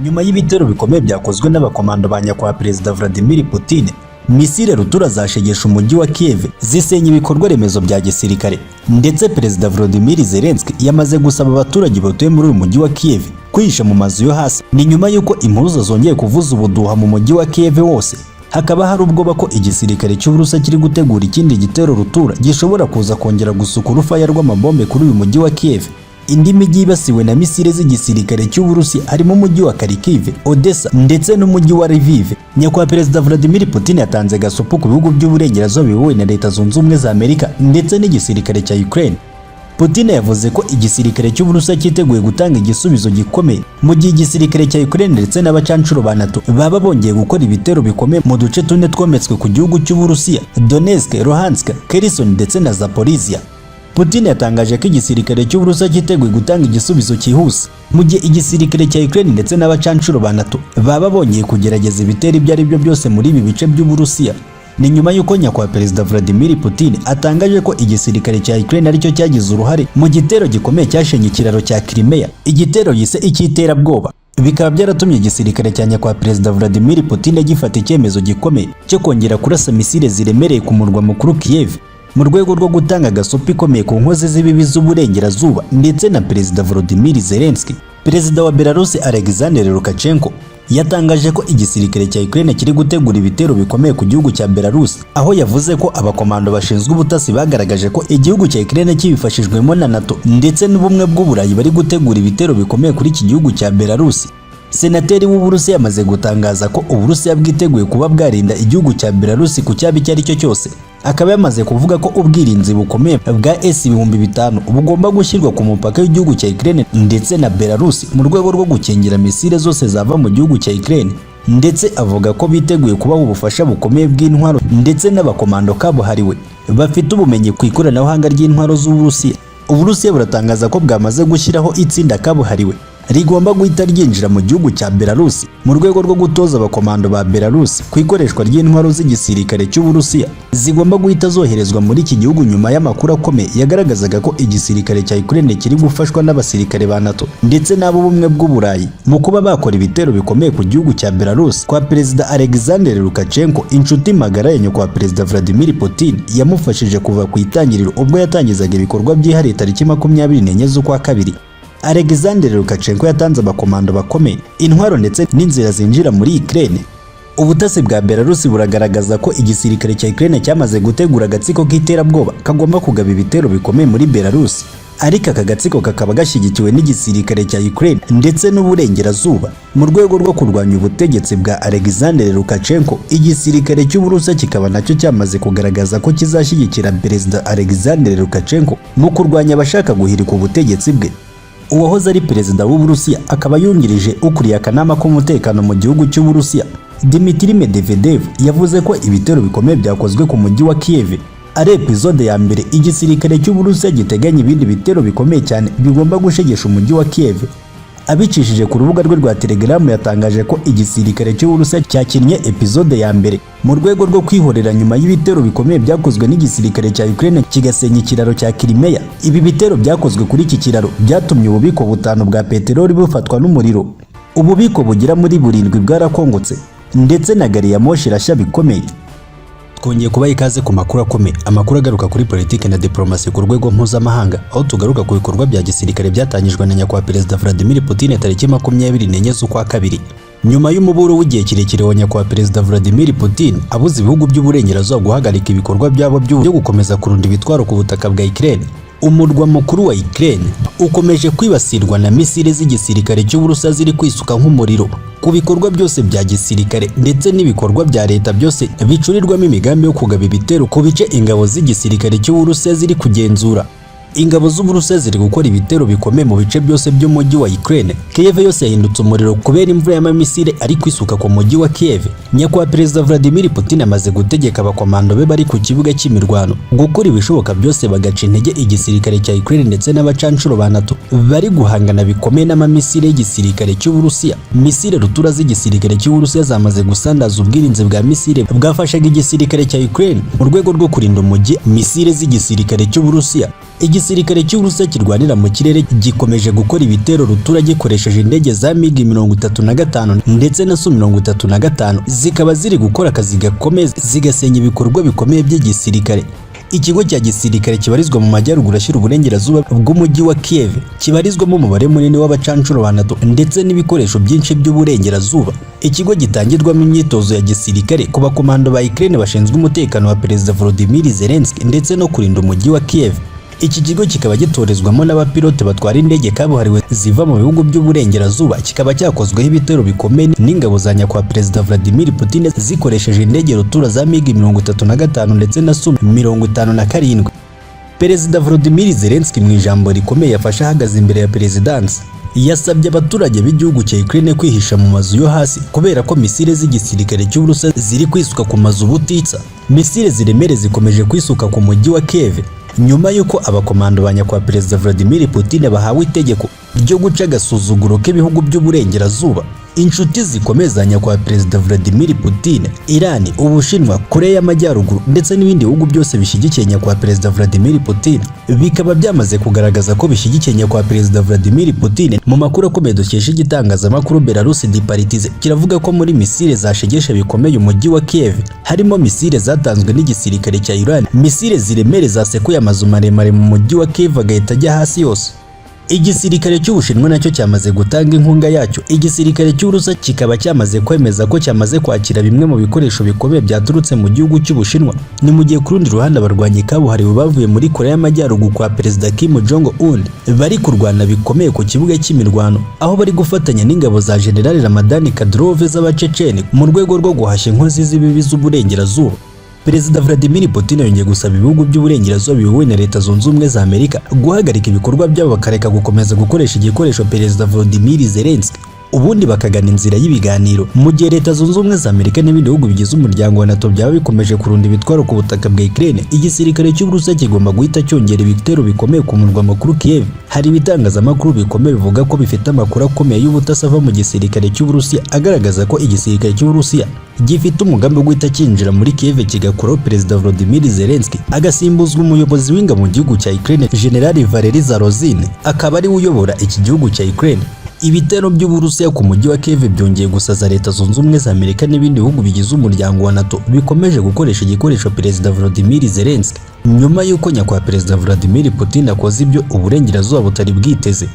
Nyuma y'ibitero bikomeye byakozwe n'abakomando ba nyakubahwa Perezida Vladimir Putin, misile rutura zashegesha umujyi wa Kiev, zisenya ibikorwa remezo bya gisirikare, ndetse Perezida Volodymyr Zelensky yamaze gusaba abaturage batuye muri uyu mujyi wa Kiev kwihisha mu mazu yo hasi. Ni nyuma y'uko impuruza zongeye kuvuza ubuduha mu mujyi wa Kiev wose, hakaba hari ubwoba ko igisirikare cy'Uburusiya kiri gutegura ikindi gitero rutura gishobora kuza kongera gusuka urufaya rw'amabombe kuri uyu mujyi wa Kiev. Indi mijyi yibasiwe na misile z'igisirikare cy'Uburusiya harimo umujyi wa Kharkiv, Odessa ndetse n'umujyi wa Lviv. Nyakubahwa Perezida Vladimir Putin yatanze gasopo ku bihugu by'uburengerazuba biyobowe na Leta Zunze Ubumwe za Amerika ndetse n'igisirikare cya Ukraine. Putin yavuze ko igisirikare cy'Uburusiya cyiteguye gutanga igisubizo gikomeye mu gihe igisirikare cya Ukraine ndetse n'abacancuro ba NATO baba bongeye gukora ibitero bikomeye mu duce tune twometswe ku gihugu cy'Uburusiya: Donetsk, Luhansk, Kherson ndetse na Zaporizhia. Putin yatangaje ko igisirikare cy'Uburusiya cyiteguye gutanga igisubizo cyihuse mu gihe igisirikare cya Ukraine ndetse n'abacancuro ba NATO baba bongeye kugerageza ibitero ibyo ari byo byose muri ibi bice by'Uburusiya. Ni nyuma y'uko nyakubahwa Perezida Vladimir Putin atangaje ko igisirikare cya Ukraine aricyo cyagize uruhare mu gitero gikomeye cyashenye ikiraro cya Crimea, igitero yise icy'iterabwoba, bikaba byaratumye igisirikare cya nyakubahwa Perezida Vladimir Putin gifata icyemezo gikomeye cyo kongera kurasa misile ziremereye ku murwa mukuru Kiev, mu rwego rwo gutanga agasopo ikomeye ku nkozi z'ibibi z'uburengerazuba ndetse na Perezida Volodymyr Zelensky. Perezida wa Belarus Alexander Lukashenko yatangaje ko igisirikare cya Ukraine kiri gutegura ibitero bikomeye ku gihugu cya Belarus, aho yavuze ko abakomando bashinzwe ubutasi bagaragaje ko igihugu cya Ukraine kibifashijwemo na NATO ndetse n'ubumwe bw'Uburayi bari gutegura ibitero bikomeye kuri iki gihugu cya Belarus. Senateri w'Uburusiya yamaze gutangaza ko Uburusiya bwiteguye kuba bwarinda igihugu cya Belarus ku cyaba icyo ari cyo cyose, akaba yamaze kuvuga ko ubwirinzi bukomeye bwa S 5000 bugomba gushyirwa ku mupaka w'igihugu cya Ukraine ndetse na Belarus mu rwego rwo gukingira misile zose zava mu gihugu cya Ukraine, ndetse avuga ko biteguye kubaha ubufasha bukomeye bw'intwaro ndetse n'abakomando kabuhariwe bafite ubumenyi ku ikoranabuhanga ry'intwaro z'Uburusiya. Uburusiya buratangaza ko bwamaze gushyiraho itsinda kabuhariwe rigomba guhita ryinjira mu gihugu cya Belarus mu rwego rwo gutoza abakomando ba Belarus ku ikoreshwa ry'intwaro z'igisirikare cy'Uburusiya zigomba guhita zoherezwa muri iki gihugu, nyuma y'amakuru akomeye yagaragazaga ko igisirikare cya Ukraine kiri gufashwa n'abasirikare ba NATO ndetse n'ab'ubumwe bw'Uburayi mu kuba bakora ibitero bikomeye ku gihugu cya Belarus kwa Perezida Alexander Lukashenko, inshuti magara ya nyakubahwa Perezida Vladimir Putin yamufashije kuva ku itangiriro ubwo yatangizaga ibikorwa byihariye tariki 24 z'ukwa kabiri. Alexander Lukashenko yatanze abakomando bakomeye, intwaro ndetse n'inzira zinjira muri Ukraine. Ubutasi bwa Belarus buragaragaza ko igisirikare cya Ukraine cyamaze gutegura agatsiko k'iterabwoba kagomba kugaba ibitero bikomeye muri Belarus, ariko aka gatsiko kakaba gashyigikiwe n'igisirikare cya Ukraine ndetse n'uburengerazuba mu rwego rwo kurwanya ubutegetsi bwa Alexander Lukashenko. Igisirikare cy'Uburusiya kikaba nacyo cyamaze kugaragaza ko kizashyigikira Perezida Alexander Lukashenko mu kurwanya abashaka guhirika ubutegetsi bwe. Uwahoze ari perezida w'Uburusiya akaba yungirije ukuriye akanama k'umutekano mu gihugu cy'Uburusiya, Dmitry Medvedev, yavuze ko ibitero bikomeye byakozwe ku mujyi wa Kiev ari episode ya mbere, igisirikare cy'Uburusiya giteganya ibindi bitero bikomeye cyane bigomba gushegesha umujyi wa Kiev. Abicishije ku rubuga rwe rwa Telegram, yatangaje ko igisirikare cy'Uburusiya cyakinnye episode ya mbere mu rwego rwo kwihorera nyuma y'ibitero bikomeye byakozwe n'igisirikare cya Ukraine kigasenya ikiraro cya Crimea. Ibi bitero byakozwe kuri iki kiraro byatumye ububiko butanu bwa peteroli bufatwa n'umuriro, ububiko bugera muri burindwi bwarakongotse, ndetse na gari ya moshi irashya bikomeye. Twongeye kubaha ikaze ku makuru akomeye, amakuru agaruka kuri politiki na diplomasi ku rwego mpuzamahanga, aho tugaruka ku bikorwa bya gisirikare byatangijwe na nyakubahwa Perezida Vladimir Putin tariki 24 z'ukwa kabiri, nyuma y'umuburo w'igihe kirekire wa nyakubahwa Perezida Vladimir Putin abuza ibihugu by'uburengerazuba guhagarika ibikorwa byabo byo gukomeza kurunda ibitwaro ku butaka bwa Ukraine. Umurwa mukuru wa Ukraine ukomeje kwibasirwa na misile z'igisirikare cy'Uburusiya ziri kwisuka nk'umuriro ku bikorwa byose bya gisirikare ndetse n'ibikorwa bya leta byose bicurirwamo imigambi yo kugaba ibitero ku bice ingabo z'igisirikare cy'Uburusiya ziri kugenzura. Ingabo z'Uburusiya ziri gukora ibitero bikomeye mu bice byose by'umujyi wa Ukraine. Kiev yose yahindutse umuriro kubera imvura y'amamisile ari kwisuka ku mujyi wa Kiev. Nyakubahwa Perezida Vladimir Putin amaze gutegeka abakomando be bari ku kibuga cy'imirwano gukora ibishoboka byose bagaca intege igisirikare cya Ukraine ndetse n'abacanshuro ba NATO bari guhangana bikomeye n'amamisile y'igisirikare cy'Uburusiya. Misile rutura z'igisirikare cy'Uburusiya zamaze gusandaza ubwirinzi bwa misile bwafashaga igisirikare cya Ukraine mu rwego rwo kurinda umujyi misile z'igisirikare cy'Uburusiya. Igisirikare cy'Uburusiya kirwanira mu kirere gikomeje gukora ibitero rutura gikoresheje indege za MiG 35 ndetse na Su 35, zikaba ziri gukora akazi gakomeye, zigasenya ibikorwa bikomeye by'igisirikare. Ikigo cya gisirikare kibarizwa mu majyaruguru ashyira uburengerazuba bw'umujyi wa Kiev kibarizwamo umubare munini w'abacancuro ba NATO ndetse n'ibikoresho byinshi by'uburengerazuba. Ikigo gitangirwamo imyitozo ya gisirikare ku bakomando ba Ukraine bashinzwe umutekano wa Perezida Volodymyr Zelensky ndetse no kurinda umujyi wa Kiev. Iki kigo kikaba gitorezwamo n'abapilote batwara indege kabuhariwe ziva mu bihugu by'uburengerazuba, kikaba cyakozweho ibitero bikomeye n'ingabo za nyakubahwa Perezida Vladimir Putin zikoresheje indege rutura za MiG 35 ndetse na Su 57. Perezida Volodymyr Zelensky, mu ijambo rikomeye yafashe ahagaze imbere ya perezidansi, yasabye abaturage b'igihugu cya Ukraine kwihisha mu mazu yo hasi kubera ko misile z'igisirikare cy'Uburusiya ziri kwisuka ku mazu butitsa. Misile ziremere zikomeje kwisuka ku mujyi wa Kiev nyuma y'uko abakomando ba nyakubahwa Perezida Vladimir Putin bahawe itegeko ryo guca agasuzuguro k'ibihugu by'uburengerazuba. Inshuti zikomeye za nyakubahwa Perezida Vladimir Putin, Iran, Ubushinwa, Korea y'Amajyaruguru ndetse n'ibindi bihugu byose bishyigikiye nyakubahwa Perezida Vladimir Putin, bikaba byamaze kugaragaza ko bishyigikiye nyakubahwa Perezida Vladimir Putin. Mu makuru akomeye dukesha igitangazamakuru Belarus Die Partizan, kiravuga ko muri misile zashegeshe bikomeye umujyi wa Kiev harimo misile zatanzwe n'igisirikare cya Iran, misile ziremere zasekuye amazu maremare mu mujyi wa Kiev agahita ajya hasi yose. Igisirikare cy'Ubushinwa nacyo cyamaze gutanga inkunga yacyo. Igisirikare cy'Uburusiya kikaba cyamaze kwemeza ko cyamaze kwakira bimwe mu bikoresho bikomeye byaturutse mu gihugu cy'Ubushinwa. Ni mu gihe ku rundi ruhande abarwanyi kabuhariwe bavuye muri Korea y'Amajyaruguru kwa Perezida Kim Jong Un bari kurwana bikomeye ku kibuga cy'imirwano, aho bari gufatanya n'ingabo za General Ramadan Kadyrov z'Abaceceni mu rwego rwo guhashya inkozi z'ibibi z'uburengerazuba. Perezida Vladimir Putin yongeye gusaba ibihugu by'uburengerazuba biyobowe na Leta Zunze Ubumwe za Amerika guhagarika ibikorwa byabo, bakareka gukomeza gukoresha igikoresho Perezida Volodymyr Zelensky, ubundi bakagana inzira y'ibiganiro. Mu gihe Leta Zunze Ubumwe za Amerika n'ibindi bihugu bigize umuryango wa NATO byaba bikomeje kurunda ibitwaro ku butaka bwa Ukraine, igisirikare cy'Uburusiya kigomba guhita cyongera ibitero bikomeye ku murwa mukuru Kiev. Hari ibitangazamakuru bikomeye bivuga ko bifite amakuru akomeye y'ubutasi ava mu gisirikare cy'Uburusiya agaragaza ko igisirikare cy'Uburusiya gifite umugambi wo guhita cyinjira muri Kiev, kigakuraho Perezida Volodymyr Zelensky, agasimbuzwa umuyobozi w'ingabo mu gihugu cya Ukraine, General Valery Zaluzhny, akaba ari we uyobora iki gihugu cya Ukraine. Ibitero by'Uburusiya ku mujyi wa Kiev byongeye gusaza Leta Zunze Ubumwe za Amerika n'ibindi bihugu bigize umuryango wa NATO bikomeje gukoresha igikoresho Perezida Volodymyr Zelensky, nyuma y'uko nyakubahwa Perezida Vladimir Putin akoze ibyo uburengerazuba butari bwiteze.